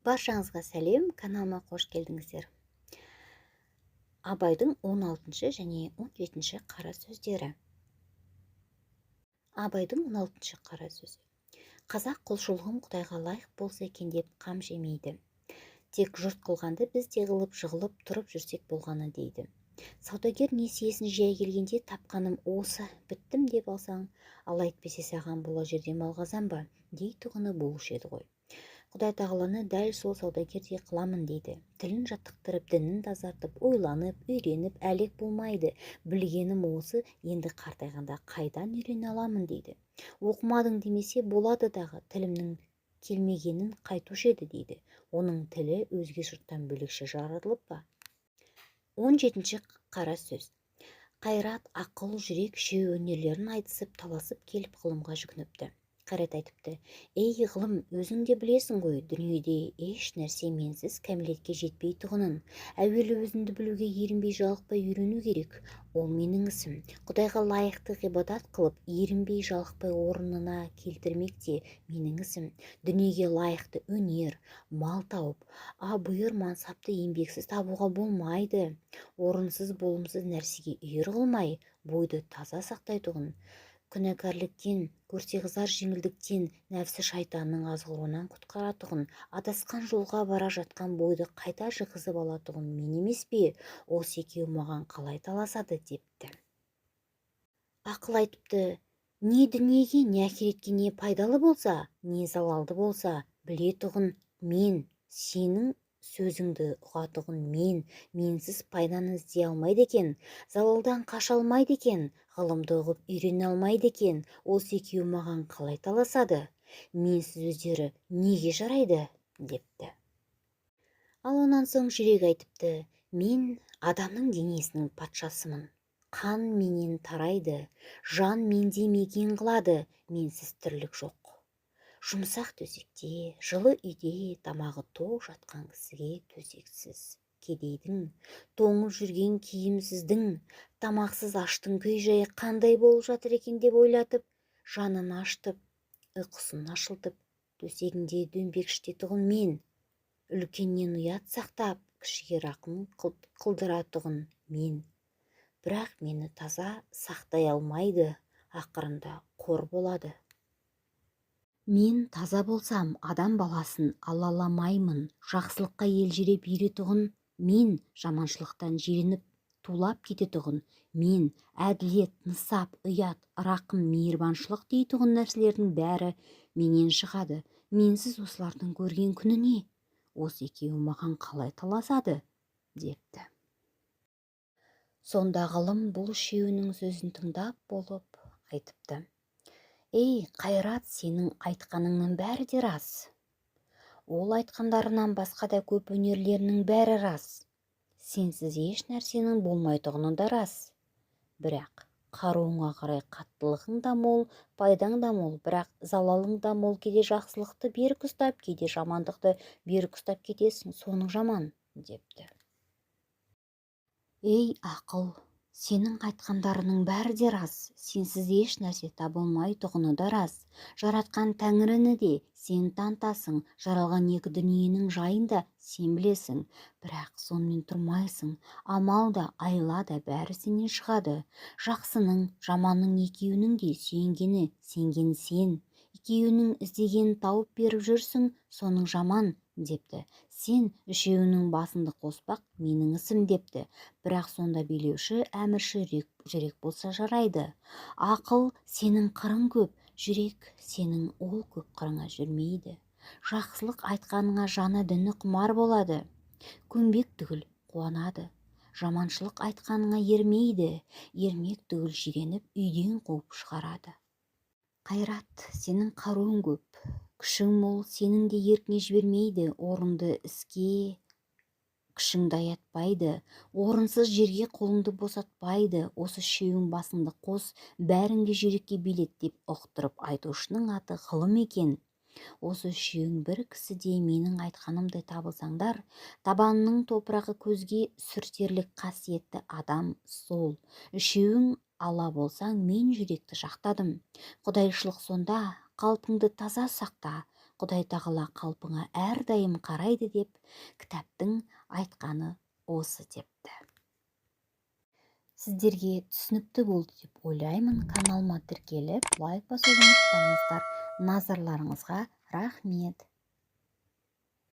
Баршаңызға сәлем! Каналыма қош келдіңіздер. Абайдың 16 және 17 қара сөздері. Абайдың 16 қара сөзі. Қазақ құлшылығым Құдайға лайық болса екен деп қам жемейді. Тек жұрт қылғанды біз де қылып, жығылып тұрып жүрсек болғаны дейді. Саудагер несиесін жия келгенде, тапқаным осы, біттім деп алсаң, ал әйтпесе саған бола жерде малғазан ба дейтұғыны болушы еді ғой. Құдай тағаланы дәл сол саудагердей қыламын дейді. Тілін жаттықтырып, дінін тазартып, ойланып, үйреніп әлек болмайды. Білгенім осы, енді қартайғанда қайдан үйрене аламын дейді. Оқымадың демесе болады дағы, тілімнің келмегенін қайтушы еді дейді. Оның тілі өзге жұрттан бөлекше жаратылып па? 17-ші қара сөз. Қайрат, ақыл, жүрек үшеуі өнерлерін айтысып, таласып келіп, ғылымға жүгініпті. Қайрат айтыпты: «Ей, ғылым, өзің де білесің ғой, дүниеде еш нәрсе менсіз кәмелетке жетпейтұғынын. Әуелі өзіңді білуге ерінбей жалықпай үйрену керек. Ол менің ісім. Құдайға лайықты ғибадат қылып, ерінбей жалықпай орнына келтірмек те менің ісім. Дүниеге лайықты өнер, мал тауып, абырой мансапты еңбексіз табуға болмайды. Орынсыз, болымсыз нәрсеге үйір қылмай, бойды таза сақтайтұғын, күнәкарліктен, көрсеқызар жеңілдіктен, нәпсі шайтанның азғыруынан құтқаратұғын, адасқан жолға бара жатқан бойды қайта жығызып алатұғын мен емес пе? Осы екеуі маған қалай таласады?» – депті. Ақыл айтыпты: «Не дүниеге, не ақиретке не пайдалы болса, не залалды болса, білетұғын мен. Сенің сөзіңді ұғатұғын мен. Менсіз пайданы іздей алмайды екен, залалдан қаша алмайды екен, ғылымды ұғып үйрене алмайды екен. Осы екеуі маған қалай таласады? Менсіз өздері неге жарайды?» – депті. Ал онан соң жүрек айтыпты: «Мен адамның денесінің патшасымын. Қан менен тарайды, жан менде мекен қылады. Менсіз тірлік жоқ. Жұмсақ төсекте, жылы үйде тамағы тоқ жатқан кісіге төсексіз кедейдің, тоңып жүрген киімсіздің, тамақсыз аштың күй жайы қандай болып жатыр екен деп ойлатып, жанын ашытып, ұйқысын ашылтып, төсегінде дөңбекшітетұғын мен. Үлкеннен ұят сақтап, кішіге рақым қылдыратұғын мен. Бірақ мені таза сақтай алмайды, ақырында қор болады. Мен таза болсам, адам баласын алаламаймын. Жақсылыққа елжіреп еретұғын мен, жаманшылықтан жиреніп тулап кететұғын мен. Әділет, нысап, ұят, рақым, мейірбаншылық дейтұғын нәрселердің бәрі менен шығады. Менсіз осылардың көрген күні не? Осы екеуі маған қалай таласады?» – депті. Сонда ғылым бұл үшеуінің сөзін тыңдап болып айтыпты: «Ей, Қайрат, сенің айтқаныңның бәрі де рас. Ол айтқандарынан басқа да көп өнерлерінің бәрі рас. Сенсіз еш нәрсенің болмайтұғыны да рас. Бірақ қаруыңа қарай қаттылығың да мол, пайдаң да мол, бірақ залалың да мол. Кейде жақсылықты берік ұстап, кейде жамандықты берік ұстап кетесің, соның жаман», – депті. «Ей, ақыл, сенің айтқандарыңның бәрі де рас. Сенсіз еш нәрсе табылмайтұғыны да рас. Жаратқан Тәңіріні де сен танытасың, жаралған екі дүниенің жайын да сен білесің. Бірақ сонымен тұрмайсың, амал да, айла да бәрі сенен шығады. Жақсының, жаманның екеуінің де сүйенгені, сенгені сен. Екеуінің іздегенін тауып беріп жүрсің, соның жаман», – депті. «Сен үшеуінің басыңды қоспақ менің ісім», – депті. «Бірақ сонда билеуші, әмірші жүрек болса жарайды. Ақыл, сенің қырың көп. Жүрек, сенің ол көп қырыңа жүрмейді. Жақсылық айтқаныңа жаны, діні құмар болады, көнбек түгіл, қуанады. Жаманшылық айтқаныңа ермейді, ермек түгіл, жиреніп, үйден қуып шығарады. Қайрат, сенің қаруың көп, күшің мол, сенің де еркіңе жібермейді, орынды іске күшіңді аятпайды, орынсыз жерге қолыңды босатпайды. Осы үшеуің басыңды қос, бәрің де жүрекке билет деп ұқтырып айтушының аты ғылым екен. Осы үшеуің бір кісіде менің айтқанымдай табылсаңдар, табанының топырағы көзге сүртерлік қасиетті адам сол. Үшеуің ала болсаң, мен жүректі жақтадым. Құдайшылық сонда, қалпыңды таза сақта. Құдай тағала қалпыңа әрдайым қарайды деп кітаптың айтқаны осы депті. Сіздерге түсінікті болды деп ойлаймын. Каналыма тіркеліп, лайк басуды ұмытпаңыздар. Назарларыңызға рахмет.